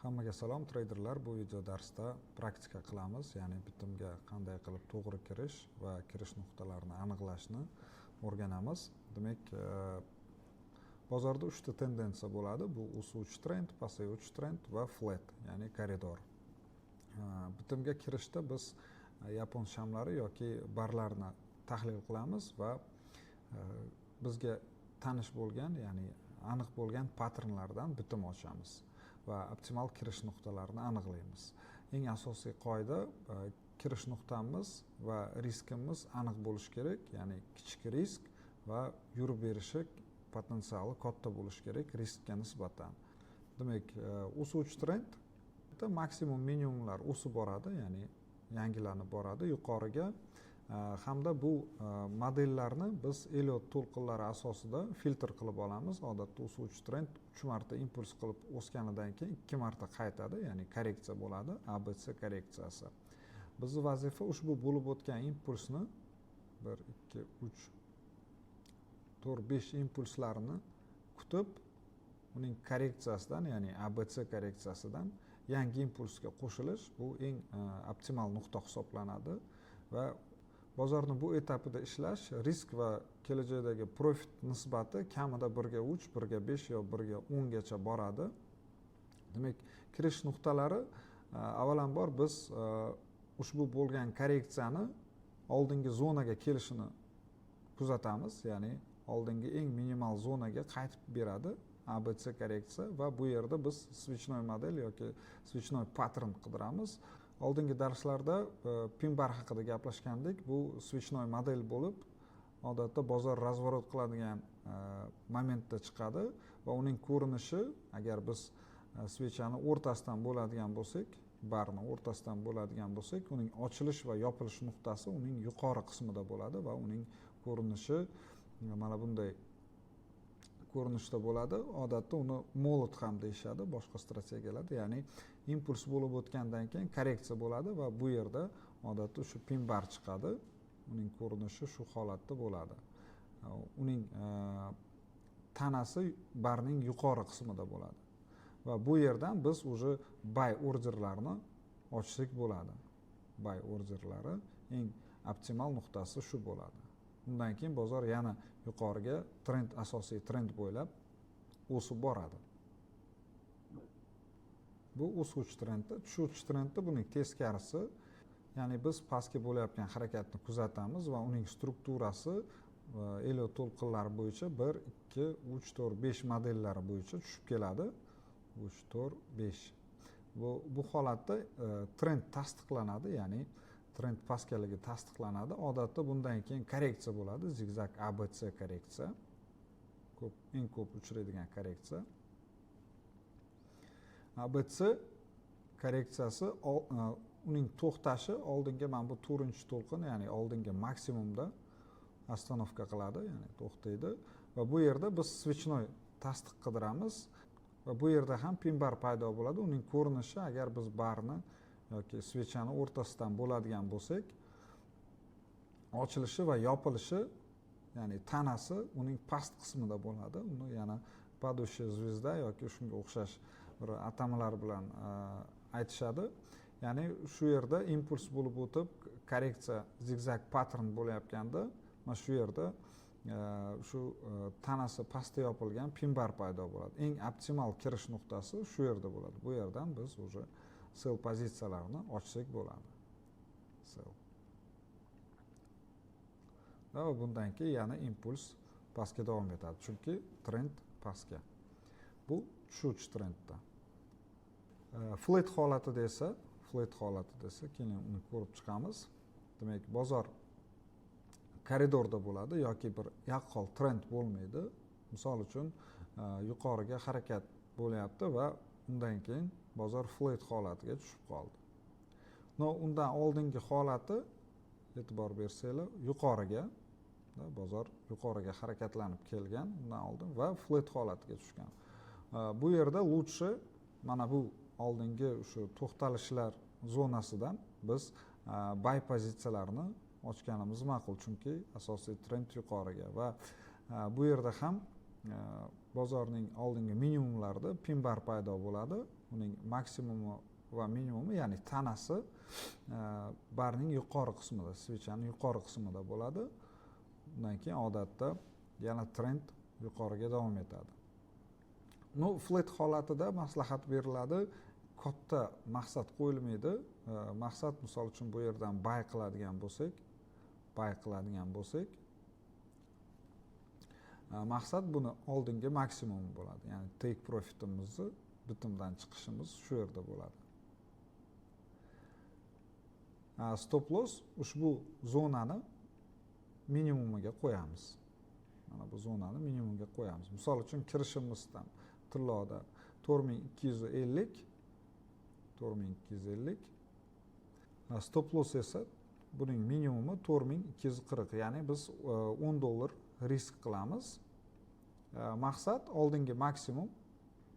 Hammaga salom, treyderlar. Bu video darsda praktika qilamiz, ya'ni bitimga qanday qilib to'g'ri kirish va kirish nuqtalarini aniqlashni o'rganamiz. Demak, bozorda uchta tendensiya bo'ladi. Bu o'suvchi trend, pasayuvchi trend va flat, ya'ni koridor. Bitimga kirishda biz yapon shamlari yoki barlarni tahlil qilamiz va bizga tanish bo'lgan, ya'ni aniq bo'lgan patternlardan bitim ochamiz va optimal kirish nuqtalarini aniqlaymiz. Eng asosiy qoida: kirish nuqtamiz va riskimiz aniq bo'lishi kerak, ya'ni kichik risk va yurib berishi potensiali katta bo'lishi kerak riskka nisbatan. Demak, o'suvchi trend maksimum, minimumlar o'sib boradi, ya'ni yangilanib boradi yuqoriga. Hamda bu modellarni biz Elliot to'lqinlari asosida filtr qilib olamiz. Odatda o'suvchi trend uch marta impuls qilib o'sganidan keyin ikki marta qaytadi, ya'ni korreksiya bo'ladi, ABC korreksiyasi. Bizni vazifa ushbu bo'lib o'tgan impulsni, bir, ikki, uch, to'rt, besh impulslarni kutib, uning korreksiyasidan, ya'ni ABC korreksiyasidan yangi impulsga qo'shilish. Bu eng optimal nuqta hisoblanadi va bozorni bu etapida ishlash risk va kelajakdagi profit nisbati kamida 1:3, 1:5 yo 1:10gacha boradi. Demak, kirish nuqtalari: avvalambor biz ushbu bo'lgan korreksiyani oldingi zonaga kelishini kuzatamiz, ya'ni oldingi eng minimal zonaga qaytib beradi ABC korreksiya va bu yerda biz свечной model yoki свечной pattern qidiramiz. Oldingi darslarda pin bar haqida gaplashgandik. Bu свечной model bo'lib, odatda bozor разворот qiladigan momentda chiqadi va uning ko'rinishi, agar biz свеча ni o'rtasidan bo'ladigan bo'lsak, barni o'rtasidan bo'ladigan bo'lsak, uning ochilish va yopilish nuqtasi uning yuqori qismida bo'ladi va uning ko'rinishi mana bunday ko'rinishda bo'ladi. Odatda uni молот ham deyishadi boshqa strategiyalarda, ya'ni impuls bo'lib o'tgandan keyin korreksiya bo'ladi va bu yerda odatda shu pin bar chiqadi. Uning ko'rinishi shu holatda bo'ladi, uning tanasi barning yuqori qismida bo'ladi va bu yerdan biz уже buy orderlarni ochsak bo'ladi. Buy orderlari eng optimal nuqtasi shu bo'ladi. Undan keyin bozor yana yuqoriga trend, asosiy trend bo'ylab o'sib boradi. Bu o'suvchi trendda. Tushuvchi trendda buning teskarisi, ya'ni biz pastga bo'layotgan harakatni kuzatamiz va uning strukturasi Elliot to'lqinlari bo'yicha bir, ikki, uch, to'rt, besh modellari bo'yicha tushib keladi. Uch, to'rt, besh. Bu holatda trend tasdiqlanadi, ya'ni trend pastgaligi tasdiqlanadi. Odatda bundan keyin korreksiya bo'ladi, zigzag ABC korreksiya, ko'p, eng ko'p uchraydigan korreksiya ABC korreksiyasi. Uning to'xtashi oldingi mana bu to'rtinchi to'lqin, ya'ni oldingi maksimumda остановка qiladi, ya'ni to'xtaydi va bu yerda biz свечной tasdiq qidiramiz va bu yerda ham pin bar paydo bo'ladi. Uning ko'rinishi, agar biz barni yoki свеча ni o'rtasidan bo'ladigan bo'lsak, ochilishi va yopilishi, ya'ni tanasi uning past qismida bo'ladi. Uni yana падающая звезда yoki shunga o'xshash bir atamalar bilan aytishadi. Ya'ni shu yerda impuls bo'lib o'tib, korreksiya, zigzag pattern bo'layotganda, mana shu yerda shu tanasi pastda yopilgan pin bar paydo bo'ladi. Eng optimal kirish nuqtasi shu yerda bo'ladi. Bu yerdan biz уже sell pozitsiyalarni ochsak bo'ladi, sell, va bundan keyin yana impuls pastga davom etadi, chunki trend pastga. Bu tushuvchi trendda. Flat holatida esa, flat holatida esa, keling, uni ko'rib chiqamiz. Demak, bozor koridorda bo'ladi yoki bir yaqqol trend bo'lmaydi. Misol uchun, yuqoriga harakat bo'lyapti va undan keyin bozor flat holatiga tushib qoldi. Но undan oldingi holati, e'tibor bersanglar, yuqoriga bozor yuqoriga harakatlanib kelgan undan oldin va flat holatiga tushgan. Bu yerda лучше mana bu oldingi shu to'xtalishlar zonasidan biz buy pozitsiyalarni ochganimiz ma'qul, chunki asosiy trend yuqoriga va bu yerda ham bozorning oldingi minimumlarida pin bar paydo bo'ladi. Uning maksimumi va minimumi, ya'ni tanasi barning yuqori qismida, свеча ning yuqori qismida bo'ladi. Undan keyin odatda yana trend yuqoriga davom etadi. Ну, flat holatida maslahat beriladi, katta maqsad qo'yilmaydi. Maqsad, misol uchun, bu yerdan buy qiladigan bo'lsak, maqsad buni oldingi maksimum bo'ladi, ya'ni take profitimizni, bitimdan chiqishimiz shu yerda bo'ladi. Stop loss ushbu zonani minimumiga qo'yamiz, mana bu zonani minimumiga qo'yamiz. Misol uchun, kirishimizdan tilloda 4250, 4250, stop loss esa buning minimumi 4240, ya'ni biz 10 dollar risk qilamiz. Maqsad oldingi maksimum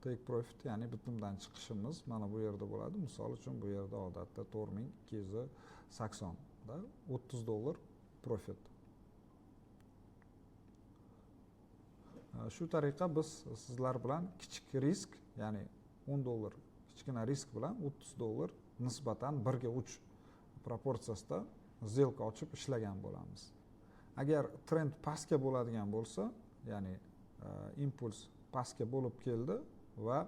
take profit, ya'ni bitimdan chiqishimiz mana bu yerda bo'ladi. Misol uchun, bu yerda odatda 4280da 30 dollar profit. Shu tariqa biz sizlar bilan kichik risk, ya'ni 10 dollar kichkina risk bilan 30 dollar nisbatan 1:3 proporsiyasida сделка ochib ishlagan bo'lamiz. Agar trend pastga bo'ladigan bo'lsa, ya'ni impuls pastga bo'lib keldi va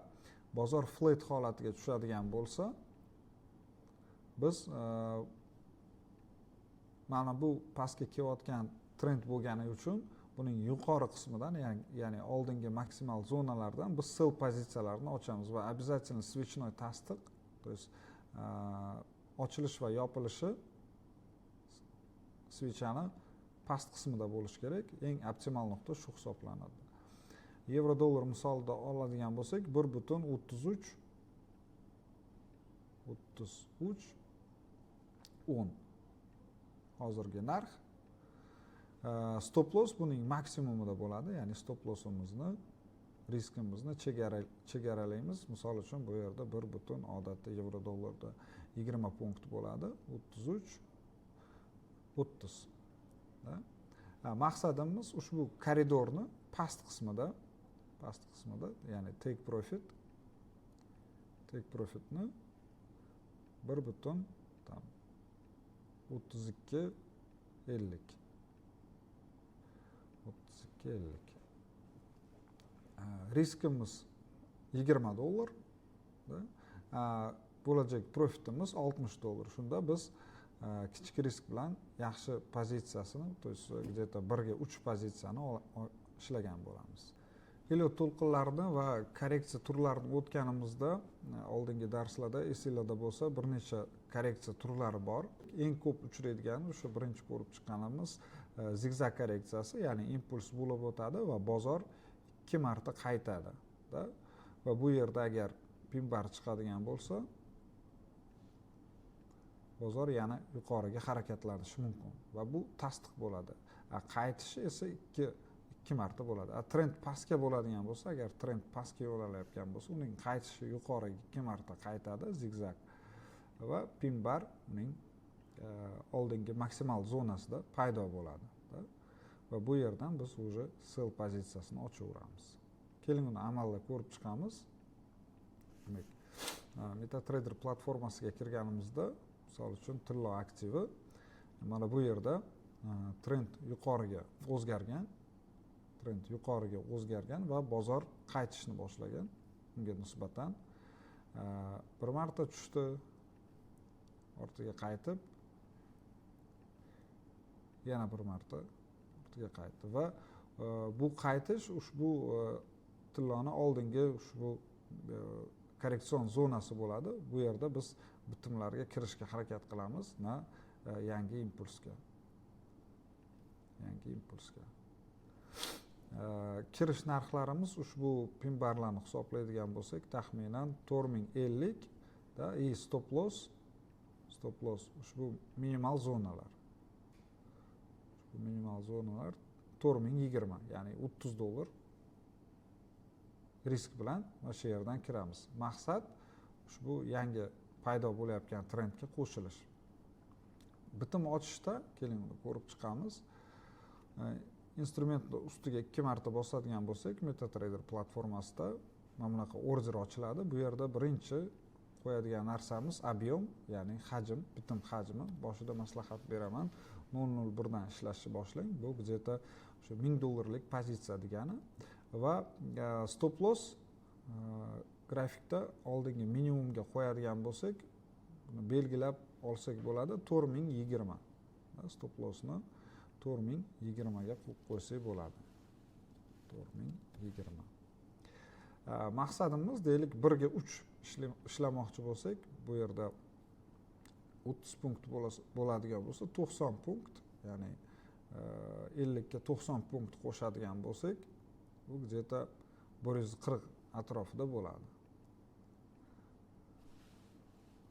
bozor flat holatiga tushadigan bo'lsa, biz mana bu pastga kelayotgan trend bo'lgani uchun buning yuqori qismidan, ya'ni oldingi maksimal zonalardan biz sell pozitsiyalarini ochamiz va обязательно свечной tasdiq, то есть ochilish va yopilishi свеча ni past qismida bo'lishi kerak. Eng optimal nuqta shu hisoblanadi. Yevro dollar misolida oladigan bo'lsak, 1,333310 hozirgi narx. Stop loss buning maksimumida bo'ladi, ya'ni stop lossimizni, riskimizni chegaralaymiz. Misol uchun, bu yerda bir butun, odatda yevro dollarda 20 punkt bo'ladi, 33,30. Maqsadimiz ushbu koridorni past qismida, ya'ni take profitni bir butun там 32,50, 32,50. Riskimiz 20 dollar, bo'lajak profitimiz 60 dollar. Shunda biz kichik risk bilan yaxshi pozitsiyasini, то есть где то 1:3 pozitsiyani ishlagan bo'lamiz. Elliot to'lqinlarini va korreksiya turlarini o'tganimizda, oldingi darslarda, esinglarda bo'lsa, bir necha korreksiya turlari bor. Eng ko'p uchraydigani o'sha birinchi ko'rib chiqqanimiz zigzag korreksiyasi, ya'ni impuls bo'lib o'tadi va bozor ikki marta qaytadi da va bu yerda agar pin bar chiqadigan bo'lsa, bozor yana yuqoriga harakatlanishi mumkin va bu tasdiq bo'ladi. Qaytishi esa ikki marta bo'ladi. Trend pastga bo'ladigan bo'lsa, agar trend pastga yo'nalmayotgan bo'lsa, uning qaytishi yuqoriga ikki marta qaytadi zigzag va pin bar uning oldingi maksimal zonasida paydo bo'ladi va bu yerdan biz уже sell pozitsiyasini ochaveramiz. Keling, uni amalda ko'rib chiqamiz. Demak, MetaTrader platformasiga kirganimizda, misol uchun, tillo aktivi mana bu yerda trend yuqoriga o'zgargan, trend yuqoriga o'zgargan va bozor qaytishni boshlagan. Unga nisbatan bir marta tushdi, ortiga qaytib, yana bir marta ortiga qaytdi va bu qaytish ushbu tilloni oldingi ushbu korreksion zonasi bo'ladi. Bu yerda biz bitimlarga kirishga harakat qilamiz na yangi impulsga. Kirish narxlarimiz ushbu pin barlarni hisoblaydigan bo'lsak, taxminan 4050 da и stop loss ushbu minimal zonalar 4020, ya'ni 30 dollar risk bilan mana shu yerdan kiramiz. Maqsad ushbu yangi paydo bo'layotgan trendga qo'shilish. Bitim ochishda, keling, uni ko'rib chiqamiz. Instrumentni ustiga ikki marta bosadigan bo'lsak, MetaTrader platformasida Mana bunaqa order ochiladi. Bu yerda birinchi qo'yadigan narsamiz объем, ya'ni hajm, bitim hajmi. Boshida maslahat beraman, 0.01 dan ishlashni boshlang. Bu где-то o'sha 1000 dollarlik pozitsiya degani. Va stop loss grafikda oldingi minimumga qo'yadigan bo'lsak, buni belgilab olsak bo'ladi, 4020. Stop lossni 4020 ga qo'yib qo'ysak bo'ladi. 4020. Maqsadimiz deylik 1 ga 3 ishlamoqchi bo'lsak, bu yerda 30 punkt bo'ladigan bo'lsa, 90 punkt, ya'ni 50 ga 90 punkt qo'shadigan bo'lsak, bu где-то 140 atrofida bo'ladi.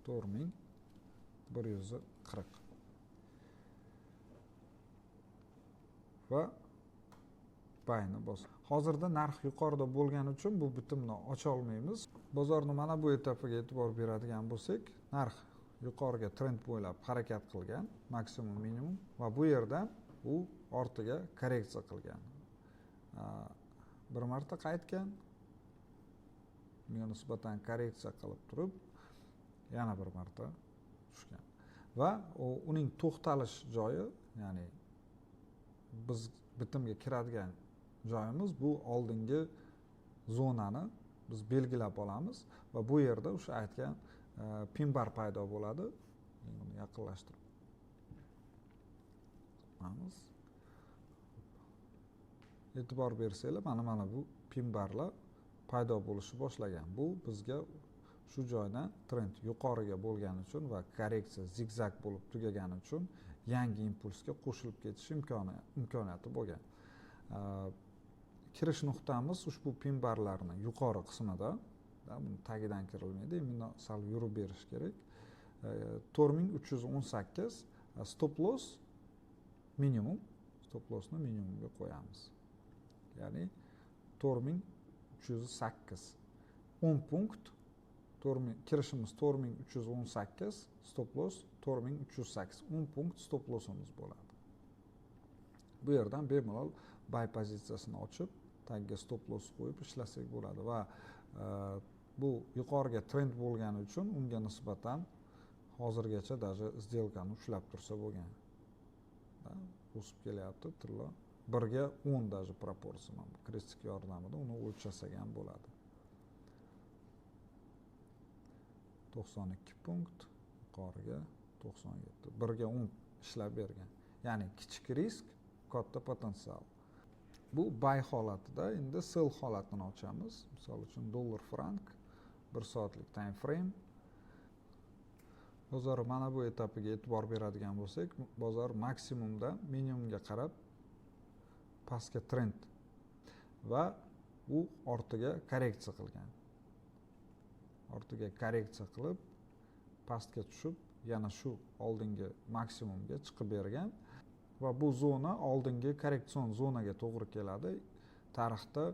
4140. Va buyni bos. Hozirda narx yuqorida bo'lgani uchun bu bitimni ocha olmaymiz. Bozorni mana bu etapiga e'tibor beradigan bo'lsak, narx yuqoriga trend bo'ylab harakat qilgan, maksimum minimum, va bu yerdan u ortiga korreksiya qilgan. Bir marta qaytgan, bunga nisbatan korreksiya qilib turib, yana bir marta tushgan. Va uning to'xtalish joyi, ya'ni biz bitimga kiradigan joyimiz bu oldingi zonani biz belgilab olamiz va bu yerda o'sha aytgan pin bar paydo bo'ladi. Buni yaqinlashtirib qo'yamiz. E'tibor bersanglar, mana bu pin barlar paydo bo'lishni boshlagan. Bu bizga shu joydan trend yuqoriga bo'lgani uchun va korreksiya zigzag bo'lib tugagani uchun yangi impulsga qo'shilib ketish imkoniyati bo'lgan. Kirish nuqtamiz ushbu pin barlarni yuqori qismida, buni tagidan kirilmaydi, imенно sal yurib berish kerak. 4318 stop loss minimum, stop lossni minimumga qo'yamiz. Ya'ni 4308. 10 punkt, kirishimiz 4318, stop loss 4308. 10 punkt stop lossimiz bo'ladi. Bu yerdan bemalol buy pozitsiyasini ochib, tagga stop loss qo'yib ishlasak bo'ladi va bu yuqoriga trend bo'lgani uchun unga nisbatan hozirgacha даже сделкani ushlab tursa bo'lgan. O'sib kelyapti tilla 1 ga 10 даже proporsiya, mana bu kristik yordamida uni o'lchasak ham bo'ladi. 92 punkt yuqoriga 97, 1 ga 10 ishlab bergan. Ya'ni kichik risk, katta potensial. Bu buy holatida, endi sell holatini ochamiz. Misol uchun dollar frank 1 soatlik time frame. Bozor mana bu etapiga e'tibor beradigan bo'lsak, bozor maksimumda minimumga qarab pastga trend va u ortiga korreksiya qilgan. Ortiga korreksiya qilib pastga tushib, yana shu oldingi maksimumga chiqib bergan va bu zona oldingi korreksion zonaga to'g'ri keladi. Tarixda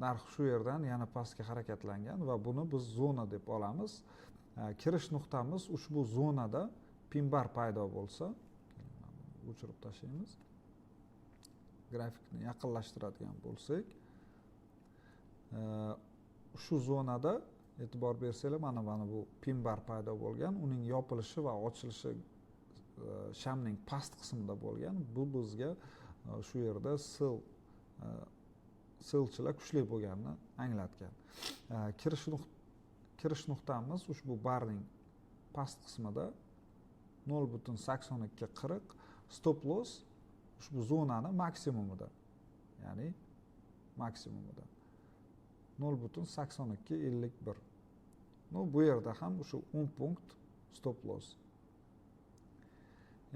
narx shu yerdan yana pastga harakatlangan va buni biz zona deb olamiz. Kirish nuqtamiz ushbu zonada pin bar paydo bo'lsa, o'chirib tashlaymiz. Grafikni yaqinlashtiradigan bo'lsak, shu zonada e'tibor bersanglar, mana bu pin bar paydo bo'lgan, uning yopilishi va ochilishi shamning past qismida bo'lgan. Bu bizga shu yerda sellchilar kuchli bo'lganini anglatgan. Kirish nuqtamiz ushbu barning past qismida 0.8240, stop loss ushbu zonani maksimumida, ya'ni maksimumida 0.8251. Bu yerda ham o'sha 10 punkt stop loss.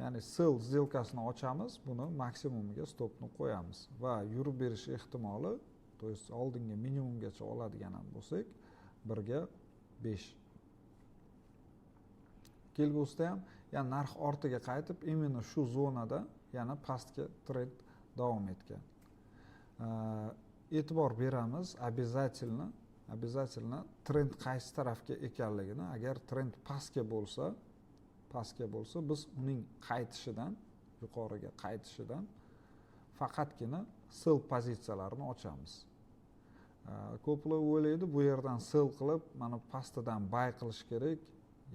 Ya'ni sell сделкасini ochamiz, buni maksimumiga stopni qo'yamiz va yurib berish ehtimoli, to есть oldingi minimumgacha oladigan ham bo'lsak, 1 ga 5. Kelgusida ham yana narx ortiga qaytib, именно shu zonada yana pastga trend davom etgan. E'tibor beramiz, обязательно trend qaysi tarafga ekanligini. Agar trend pastga bo'lsa, biz uning qaytishidan, yuqoriga qaytishidan faqatgina sell pozitsiyalarini ochamiz. Ko'plar o'ylaydi, bu yerdan sell qilib, mana pastidan buy qilish kerak,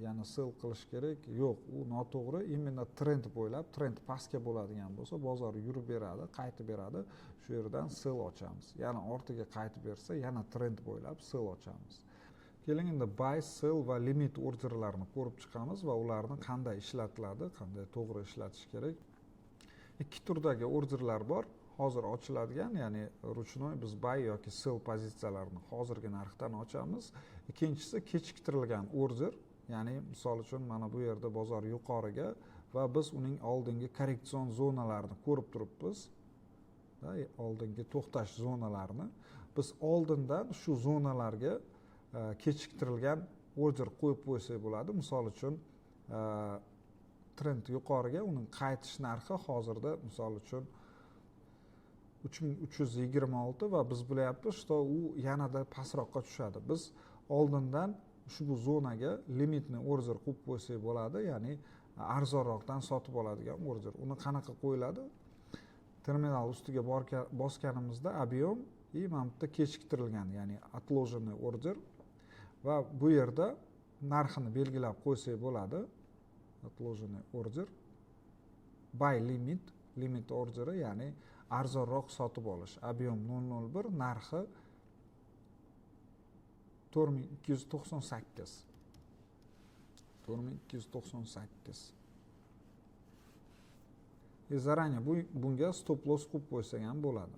yana sell qilish kerak. Yo'q, u noto'g'ri. Именно trend bo'ylab, trend pastga bo'ladigan bo'lsa, bozor yurib beradi, qaytib beradi. Shu yerdan sell ochamiz. Yana ortiga qaytib bersa, yana trend bo'ylab sell ochamiz. Keling, endi buy, sell va limit orderlarini ko'rib chiqamiz va ularni qanday ishlatiladi, qanday to'g'ri ishlatish kerak. Ikki turdagi orderlar bor. Hozir ochiladigan, ya'ni ручной biz buy yoki sell pozitsiyalarini hozirgi narxdan ochamiz. Ikkinchisi kechiktirilgan order, ya'ni misol uchun mana bu yerda bozor yuqoriga va biz uning oldingi korreksion zonalarini ko'rib turibmiz. Oldingi to'xtash zonalarini biz oldindan shu zonalarga kechiktirilgan order qo'yib qo'ysak bo'ladi. Misol uchun, trend yuqoriga, uning qaytish narxi hozirda misol uchun 3326 va biz bilyapmiz, что u yanada pastroqqa tushadi. Biz oldindan ushbu zonaga limitni order qo'yib qo'ysak bo'ladi, ya'ni arzonroqdan sotib oladigan order. Uni qanaqa qo'yiladi? Terminal ustiga bosganimizda объем и mana bu yerda kechiktirilgan, ya'ni отложенный order va bu yerda narxini belgilab qo'ysak bo'ladi. Отложенный order buy limit, limit orderi, ya'ni arzonroq sotib olish. Объем 0,01, narxi 4298, 4298. И заранее bunga stop loss qo'yib qo'ysak ham bo'ladi.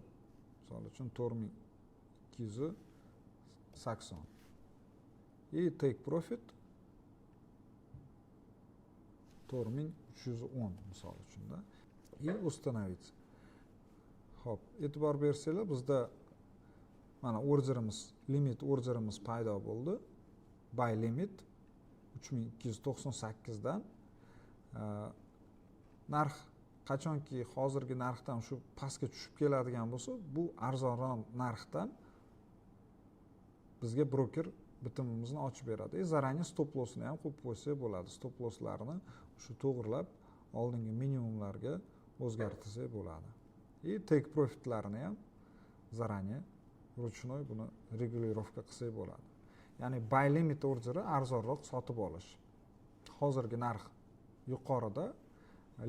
Misol uchun, 4280 и take profit 4310, misol uchunda, и установить. Ho'p, e'tibor bersanglar, bizda mana orderimiz, limit orderimiz paydo bo'ldi. Buy limit 3298 dan. Narx qachonki hozirgi narxdan shu pastga tushib keladigan bo'lsa, bu arzonroq narxdan bizga broker bitimimizni ochib beradi. И заранее stop lossni ham qo'yib qo'ysak bo'ladi. Stop losslarni shu to'g'irlab, oldingi minimumlarga o'zgartirsak bo'ladi. И take profitlarni ham заранее ручной buni регулировка qilsak bo'ladi. Ya'ni buy limit orderi arzonroq sotib olish. Hozirgi narx yuqorida,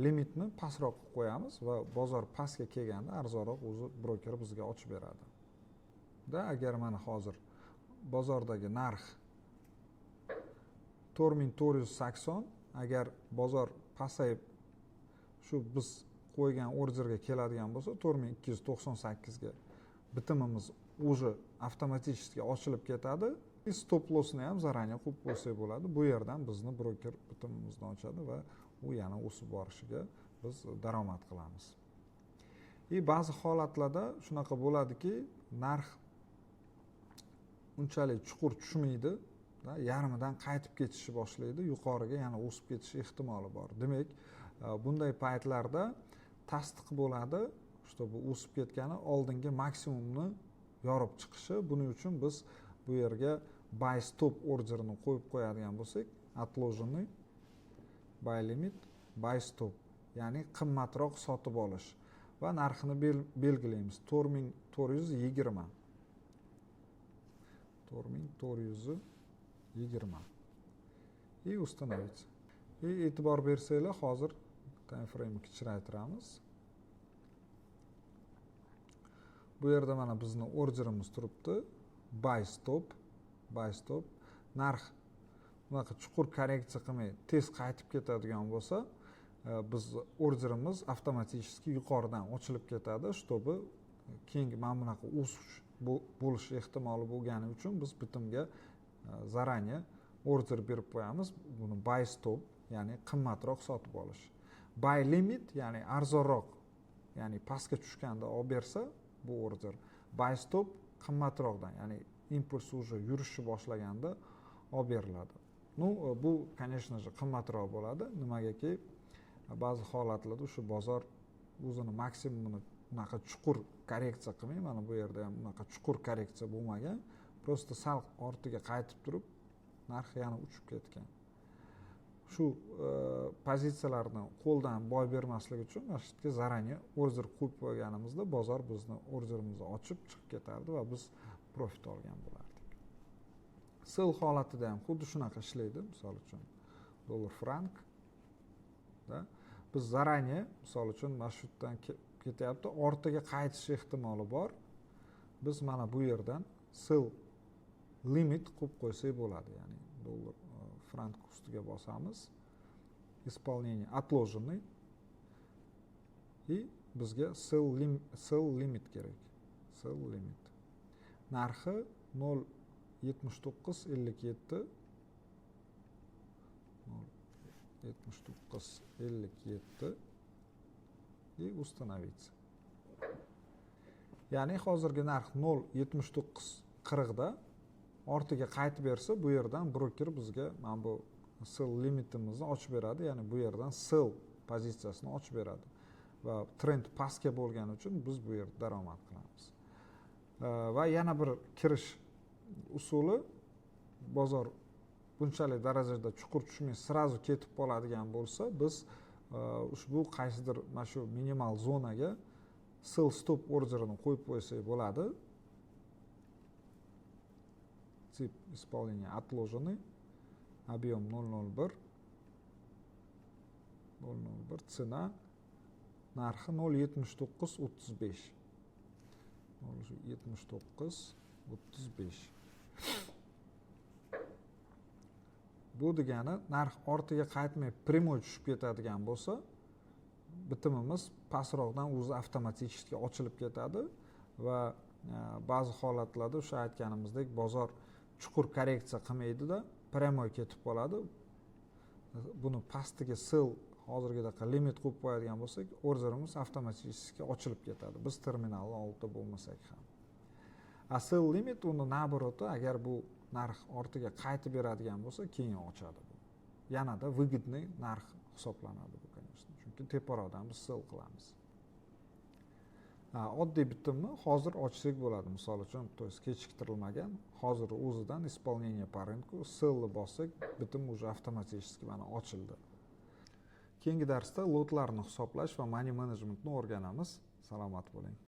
limitni pastroq qilib qo'yamiz va bozor pastga kelganda arzonroq o'zi broker bizga ochib beradi. Da, agar mana hozir bozordagi narx 4480, agar bozor pasayib shu biz qo'ygan orderga keladigan bo'lsa, 4298 ga bitimimiz уже avtomatически ochilib ketadi. И stop lossni ham заранее qo'yib qo'ysak bo'ladi. Bu yerdan bizni broker bitimimizni ochadi va u yana o'sib borishiga biz daromad qilamiz. И ba'zi holatlarda shunaqa bo'ladiki, narx unchalik chuqur tushmaydi, yarmidan qaytib ketishni boshlaydi, yuqoriga yana o'sib ketishi ehtimoli bor. Demak, bunday paytlarda tasdiq bo'ladi, чтобы o'sib ketgani oldingi maksimumni yorib chiqishi. Buning uchun biz bu yerga buy stop orderini qo'yib qo'yadigan bo'lsak, отложенный buy limit, buy stop, ya'ni qimmatroq sotib olish va narxini belgilaymiz 4420, 4420 и установить. И e'tibor bersanglar, hozir time frame kichraytiramiz. Bu yerda mana bizni orderimiz turibdi, buy stop, buy stop. Narx bunaqa chuqur korreksiya qilmay tez qaytib ketadigan bo'lsa, biz orderimiz avtomatически yuqoridan ochilib ketadi, чтобы keyingi mana bunaqa o'sish bo'lishi ehtimoli bo'lgani uchun biz bitimga заранее order berib qo'yamiz. Buni buy stop, ya'ni qimmatroq sotib olish. Buy limit, ya'ni arzonroq, ya'ni pastga tushganda olib bersa bu order. Buy stop qimmatroqdan, ya'ni impuls уже yurishni boshlaganda olib beriladi. Ну, bu, конечно же, qimmatroq bo'ladi. Nimagaki, ba'zi holatlarda o'sha bozor o'zini maksimumini unaqa chuqur korreksiya qilmay, mana bu yerda ham unaqa chuqur korreksiya bo'lmagan, просто sal ortiga qaytib turib, narx yana uchib ketgan. Shu pozitsiyalarni qo'ldan boy bermaslik uchun mana shu yerga заранее order qo'yib qo'yganimizda, bozor bizni orderimizni ochib chiqib ketardi va biz Profit olgan bo'lardik. Sell holatida ham xuddi shunaqa ishlaydi. Misol uchun, dollar frank da biz заранее, misol uchun, mana shu yerdan ketyapti, ortiga qaytish ehtimoli bor. Biz mana bu yerdan sell limit qo'yib qo'ysak bo'ladi, ya'ni dollar frank ustiga bosamiz, исполнение отложенный, и bizga sell limit kerak. Sell limit narxi 0,7957, 0,7957, и установить. Ya'ni hozirgi narx 0,7940da, ortiga qaytib bersa, bu yerdan broker bizga mana bu sell limitimizni ochib beradi, ya'ni bu yerdan sell pozitsiyasini ochib beradi va trend pastga bo'lgani uchun biz bu yerda daromad qilamiz. Va yana bir kirish usuli: bozor bunchalik darajada chuqur tushmay, сразу ketib qoladigan bo'lsa, biz ushbu qaysidir mana shu minimal zonaga sell stop orderini qo'yib qo'ysak bo'ladi. Тип исполнения отложенный, объем 0,01, 0,01, цена, narxi 0,7935, 0,7935. Bu degani, narx ortiga qaytmay, прямой tushib ketadigan bo'lsa, bitimimiz pastroqdan o'zi avtomatik ochilib ketadi. Va ba'zi holatlarda o'sha aytganimizdek, bozor chuqur korreksiya qilmaydida, прямой ketib qoladi. Buni pastiga sell hozirgidaqa limit qo'yib qo'yadigan bo'lsak, orderimiz avtomatik ochilib ketadi, biz terminalni oldida bo'lmasak ham. A sell limit uni наоборот, agar bu narx ortiga qaytib beradigan bo'lsa, keyin ochadi. Bu yanada выгодный narx hisoblanadi bu, конечно, chunki teparoqdan biz sell qilamiz. Oddiy bitimni hozir ochsak bo'ladi, misol uchun, то есть kechiktirilmagan, hozir o'zidan исполнение по рынку, sellni bossak, bitim уже avtomatически mana ochildi. Keyingi darsda lotlarni hisoblash va money managementni o'rganamiz. Salomat bo'ling.